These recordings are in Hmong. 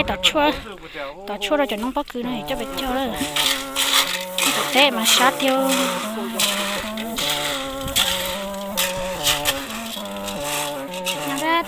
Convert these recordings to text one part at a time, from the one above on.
Tom tshuaj, tom tshuaj rau cov noob pob kws no coj pes cog lawm. Tom teb mas sab tiag.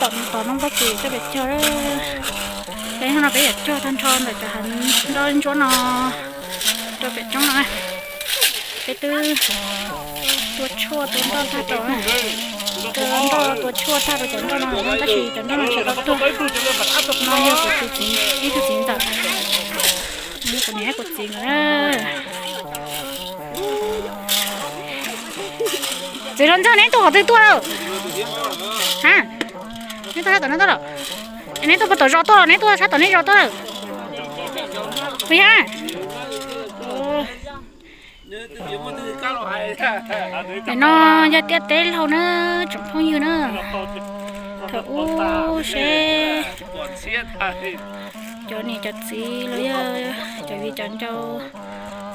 Tom, tom noob pob kws coj pes cog lawm. Peb hnub no peb yuav cog tag nrho ntawm cov hav nroj ntsuab no rau pem roob no. Peb twb tua tshuaj tua nroj tag rau, tua nroj tua tshuaj tag rau cov nroj no, tab sis cov nroj no tseem tau tuag. No yog kuv tus txiv, ib tug txiv ntxawm, kuv niam kuv txiv nkawd. Txiv hluas nraug, neb tuaj qhov twg tuaj lawm? Ha, neb tuaj sab tom no tuaj lawm? Neb tuaj puag tom zos tuaj los neb tuaj sab tom nej zos tuaj lawm? Puas yog? Nim no yog tiaj teb laug na, tsoom phooj ywg na. Thaum ub seb cov niam cov txiv los yog cov viv cov ncaus,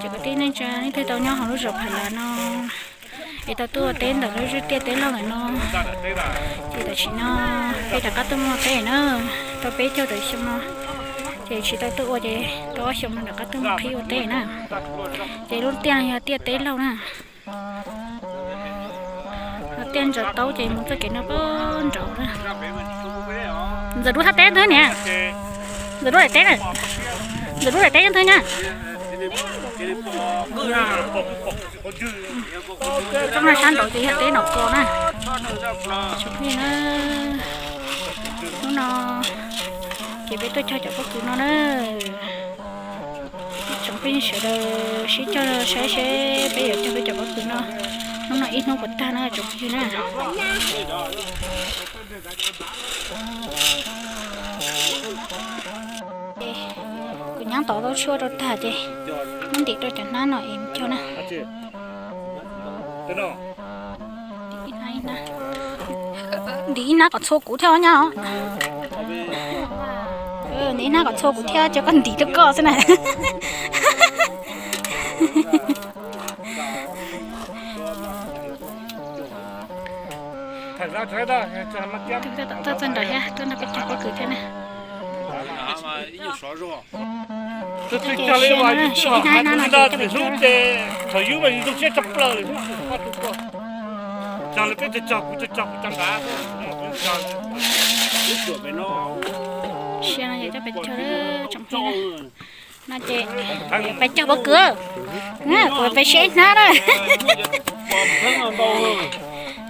cov kwv tij neej tsa leej twg tau nyob hauv lub zos Phav Lav no es tau tuaj ua teb ntawm lub tiaj teb laug ntawm no, ces tam sim no peb rov qab tuaj muaj teb na, tau peb caug tawm xyoo no, ces tsis tau tuaj ua ces tau ob xyoo no rov qab tuaj muaj qhib ua teb na. Ces lub tiaj no yog tiaj teb laug na. Tiaj Ntsaws Taub ces mus txoj kev no pab nraud na. Ntxawm Dub thaj teb ntawd niam. Ntxawm Dub daim teb na. Ntxawm Dub daim teb ntawd na. Tsob no sab nraud ces yog teb Nom Kos na. Tsoom phooj ywg na, hnub no ces peb tuaj cog cov pob kws no na. Tsoom phooj ywg sawv daws sib cog saib seb peb yuav cog peb cov pob kws no hnub no ib hnub puas tag na tsoom phooj ywg na. Kuv nyab tov tau tshuaj rau tag ces muab ntim rau cov hnab no es cog na. Ntim ib hnab kom txhua kuv thiab nyab os. Ntim ib hnab kom txhua kuv thiab, cov koj ntim rau koj xwb na. Tuaj txog nram thiab, tuaj nrog peb cog pob kws thiab na. Ib hnab no ces cog peb cog. Thaum yub mas yus zoo siab tshaj plaws li, txog lawv peb cog cog kuv cog cog kuv cog nrad. Sia no yog coj peb cog tsoom phooj ywg na. No ces peb cog pob kws, kuv peb siab ib hnab na.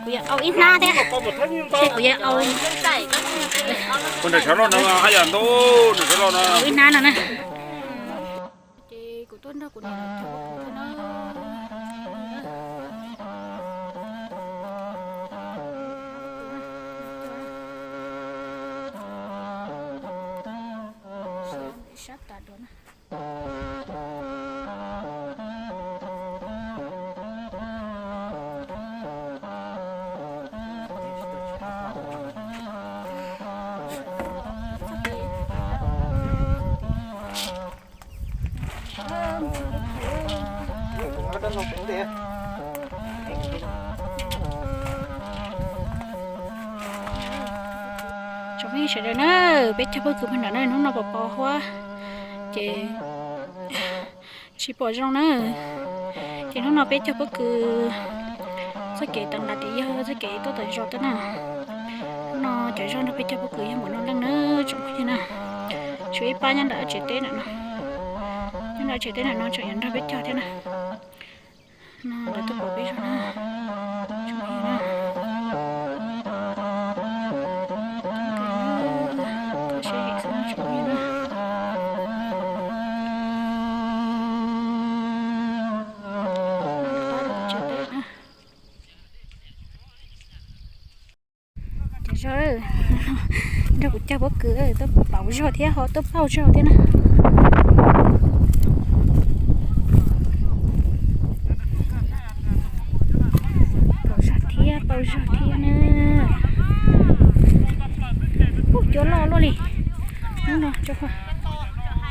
Kuv yuav au ib hnab thiab, kuv yuav au. Au ib hnab no na. Ces kuv tuaj nrog kuv niam lawv cog pob kws thiab na. Sab tas dua na. Tsoom phooj ywg sawv daws na, peb cog pob kws pem nram na, hnub no pos pos huab ces tsis pom zoo na. Ces hnub no peb cog pob kws txoj kev tawm nqa tias yog txoj kev tuaj tawm zos tuaj na. Hnub no cov zog nrog peb cog pob kws yog npaum no leej na tsoom phooj ywg na. Tshuav ib pab nyob ntawm tsev teb ntawm no, nyob ntawm tsev teb ntawm no tseem yuav nrog peb cog thiab na. No lawv tuaj pom peb zog na. Ces zog nrog kuv cog pob kws tuaj pauv zog thiab ho tuaj pauv zog thiab na. Pauv zog thiab pauv zog thiab na. Ub, cua loj luaj li.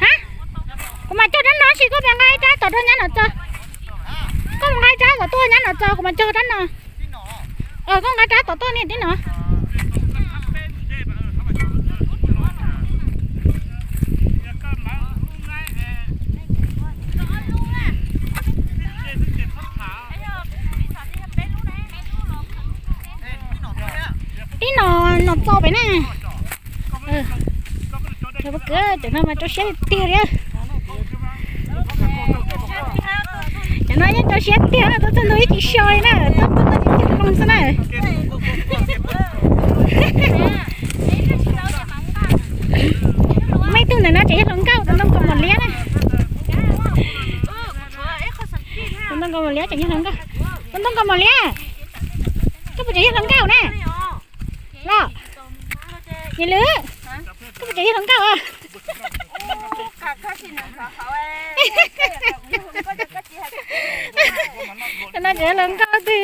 Ha, kuv mam cog rab no sis koj mam nqa ib rab tom rau nyab Nom Txos. Koj mam nqa ib rab kom tuaj nyab Nom Txos, kuv mam cog rab no. Koj nqa rab tom tuaj niam tib no. Ib no, no txo pem na. Cov pob kws, cov no mas rau siab tiag li. Cov no yeej rau siab tiag, tuaj txog ntua ib tsis so li na, tuaj txog ntua tsis txog loo xwb na. Muaj ib tug ntawm no tseem yog hluas nkauj, tus ntoo kaus mom liab na. Tus ntoo kaus mom liab tseem yog hluas nkauj. Tus ntoo kaus mom liab, koj puas tseem yog hluas nkauj na? Los, Yis Lwm, koj puas tseem yog hluas nkauj? Tus no tseem yog hluas nkauj twg,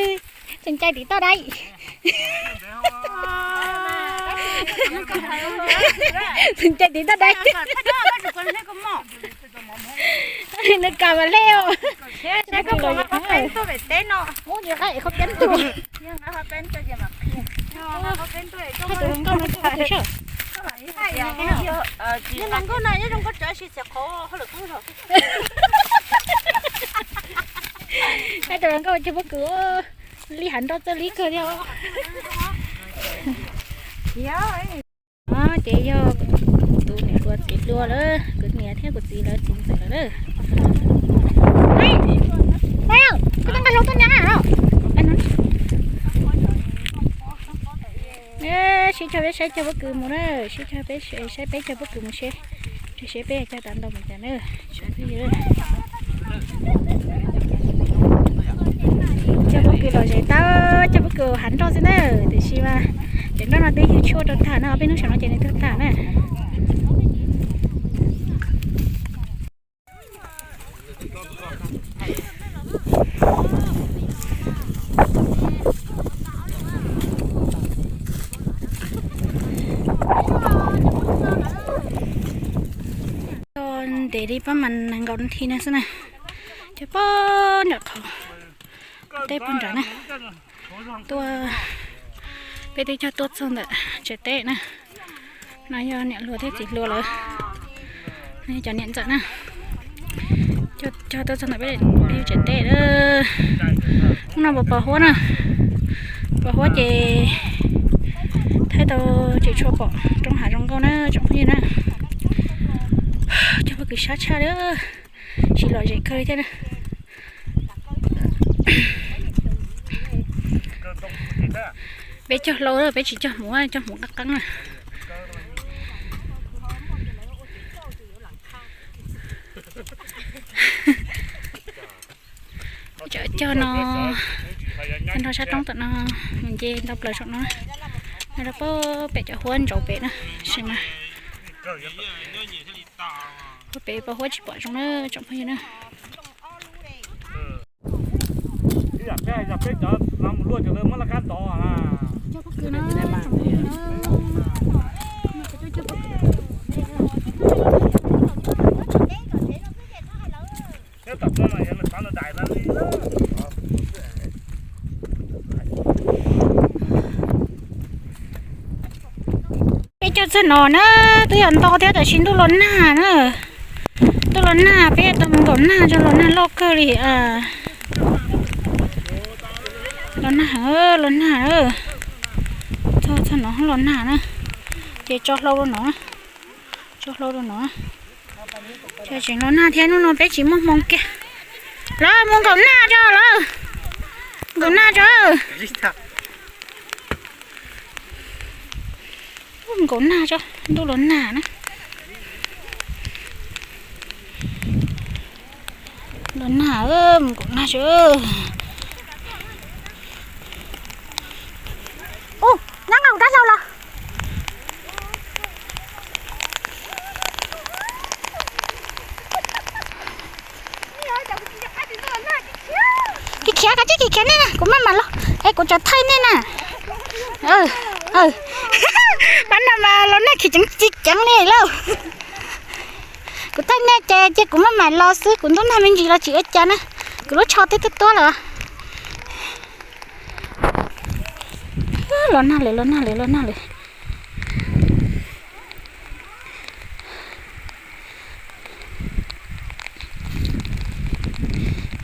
tseem cais tim toj dai. Tseem cais tim toj dai. Nws kam mas lej os. Hais tus hluas nkauj cog pob kws, li hav nroj txawj li kawg thiab. Ces yog tus niam hluas txiv hluas lawm, kuv niam thiab kuv txiv lawv txiv ntxawm lawm. Koj twb nqa hlau tuaj nyob los? Sib cog peb saib cog pob kws mus na, sib cog peb saib peb cog pob kws mus seb, seb peb cog tau ntau mus cas na. Cog pob kws lom zem tau, cog pob kws hav nroj xwb na, tiam sis mas cov nroj no twb ywg tshuaj rau tag na, peb hnub saum no ces nws tuag tag na. Ntev li pab mas nees nkaum nas this no xwb na, cog pog nram qhov teb pog nrad na. Tuaj, peb twb cog tuaj txog ntawm tsev teb na. No yog niam hluas thiab txiv hluas lawv, no yog cov niam ntxawm na. Cog tuaj txog ntawm peb tsev teb. Hnub no pos huab na, pos huab ces thaij tau tsis tshua pom roob hav zoo nkauj na tsoom phooj ywg na. Cog pob kws sab tshaj li, tsis lom zem kawg li thiab na. Peb cog hlau, peb tsis cog hmuv, cog hmuv qab qeeb na. Cov cog no, cog nrog sab roob tom no, mus nce ntau plaws saum no. No rau pem cov huab ntsaus pem na, sis mas huab pem pos huab tsis pom zoo na tsoom phooj ywg na. Peb cog txog no na, twb yog nto thiab tab sis ntuj los nag na. Ntuj los nag, peb tau mus nkaum nag, tso los nag loj kawg li. Los nag, los nag. Txog txog no los nag na, ces tso hlau rau no, tso hlau rau no. Ces tseem los nag thiab, hnub no peb tsis muaj hmoo kiag. Lawv mus nkaum nag tso lawm, nkaum nag tso. Nkaum nag tso, ntuj los nag na. Los nag, mus nkaum nag tso. Ub, nyob nqa kuv rab hlau los. Kis khiav, koj tsis kis khiav nej na, kuv maj mam los, es kuv tsav thaij nej na. Pab no mas los nag khiav ceev txi ceev li lauj. Kuv thaij nej ces cia kuv maj mam los xwb, kuv ntub nag me ntsis los tsis ua cas na. Kuv lub tsho twb tuab tuab lawm. Los nag lawm, los nag lawm, los nag lawm.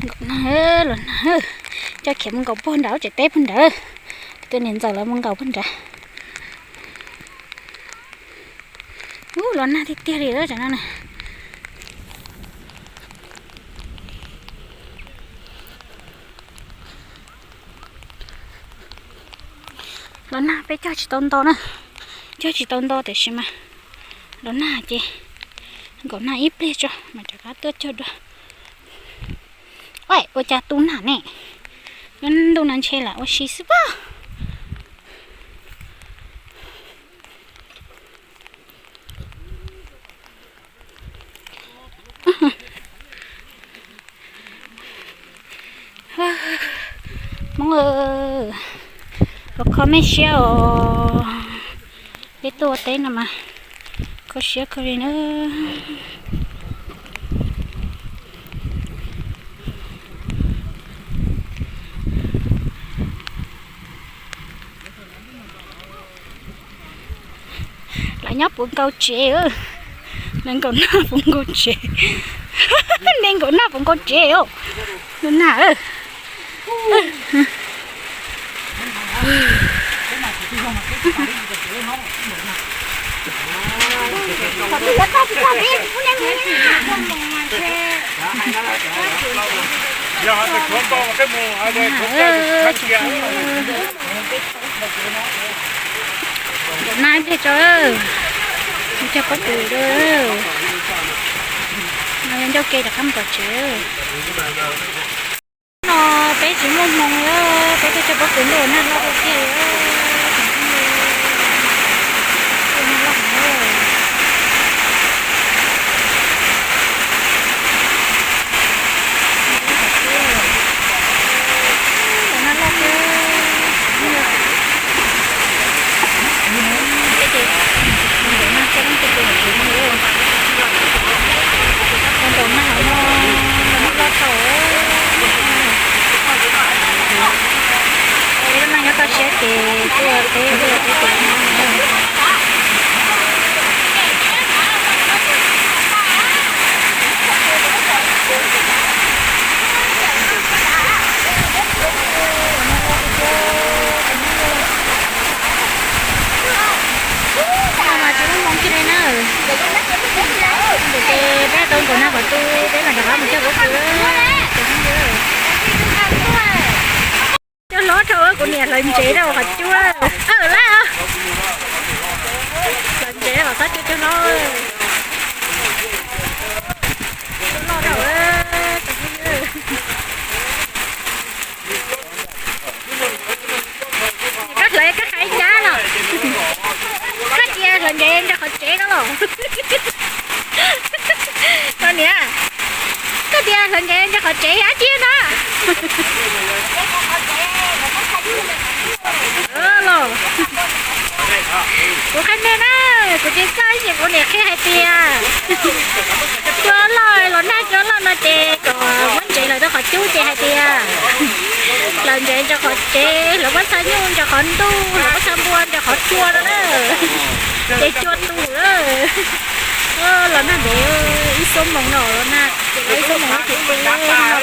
Nkaum nag, los nag, coj khiav mus nkaum puag nrad, tsev teb puag nrad. Tus niam ntxawm lawv mus nkaum puag nrad. Ub, los nag tiag tiag li tam no na. Los nag peb cog tsis tau nto na, cog tsis tau nto tiam sis mas los nag ces nkaum nag ib pliag tso mas rov qab tuaj cog dua. Ua cas tu nag ne, ntuj no ntshe lam ua si xwb pob. Hmoob, los kho mej siab os. Peb tuaj ua teb no mas kho siab kawg li na. Lawv nyob puv nkaus tsev, nees nkaum nag puv nkaus tsev, nees nkaum nag puv nkaus tsev os. Nag. Nag ib pliag tso, cog pob kws, ncauj ke rov qab mus tom tsev. No peb tsis muaj hmoo, peb tuaj cog pob kws ntuj nag loj tiag li. No mas tsis muaj hmoo kiag li na. Ces peb tau nkaum nag qhov twg peb mam rov qab mus cog pob kws. Cov hlob dhau, kuv niam hlawv ntsev rau qhov cub lawm. Hlawv ntsev rau qhov txhob cog cov hlob. Loj dhau. Koj hlawv koj hais nyab los? Koj tias hlawv ntsev rau qhov tsev no los? Koj niam, koj tias hlawv ntsev rau qhov tsev dab tsi no? Los, kuv qhia nej na, kuv tsis txawj ib yam kuv niam qhia hais tias cua loj los nag cua loj no ces kom muab ntsev hlawv rau qhov cub ces hais tias hlawv ntsev rau qhov tsev, hlawv pob txha nyuj rau qhov ntuj, hlawv pob txha npua rau qhov cua no na. Ces cua tu lawm. Los nag ntev ib xuab moos no los nag, ib xuab moos ces tu,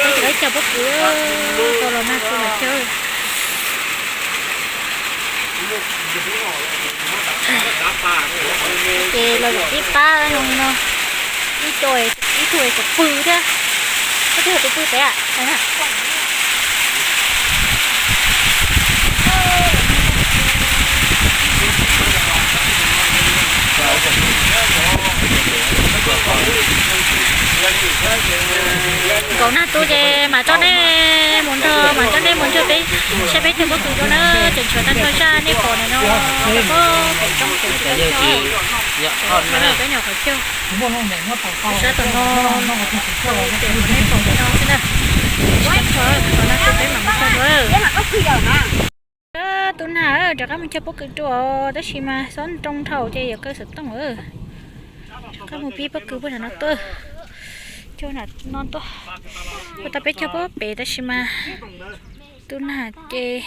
peb tsis tau cog pob kws, tau los nag tu lawm thiab. Ces los zaum ib pab no, ib co, ib tug kuv pw thiab, ib tug kuv pw pem. Nkaum nag tu ces mam coj nej mus nrog, mam coj nej mus nrog peb saib peb cog pob kws dua na. Ces tshuav tag nrho zaj nej pom ntawm no, pem roob pem cog, peb nyuam qhuav cog sab tom no, pem nej pom ntawm no xwb na. Tag nrho tom no ces peb mam mus cog dua. Tu nag rov qab mus cog pob kws dua, tab sis mas xob nroo dhau ces yuav kaw xov tooj. Rov qab mus pib pob kws puag nram no tuaj, cog nram no tuaj. Ua tau peb cog pob pem tab sis mas tu nag ces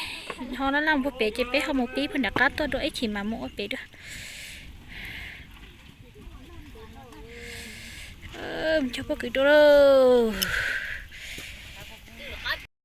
ho laj laj mus puag pem ces peb ho mus pib puag nram qab tuaj dua ib chim mas mus ua pem dua. Mus cog pob kws dua lauj.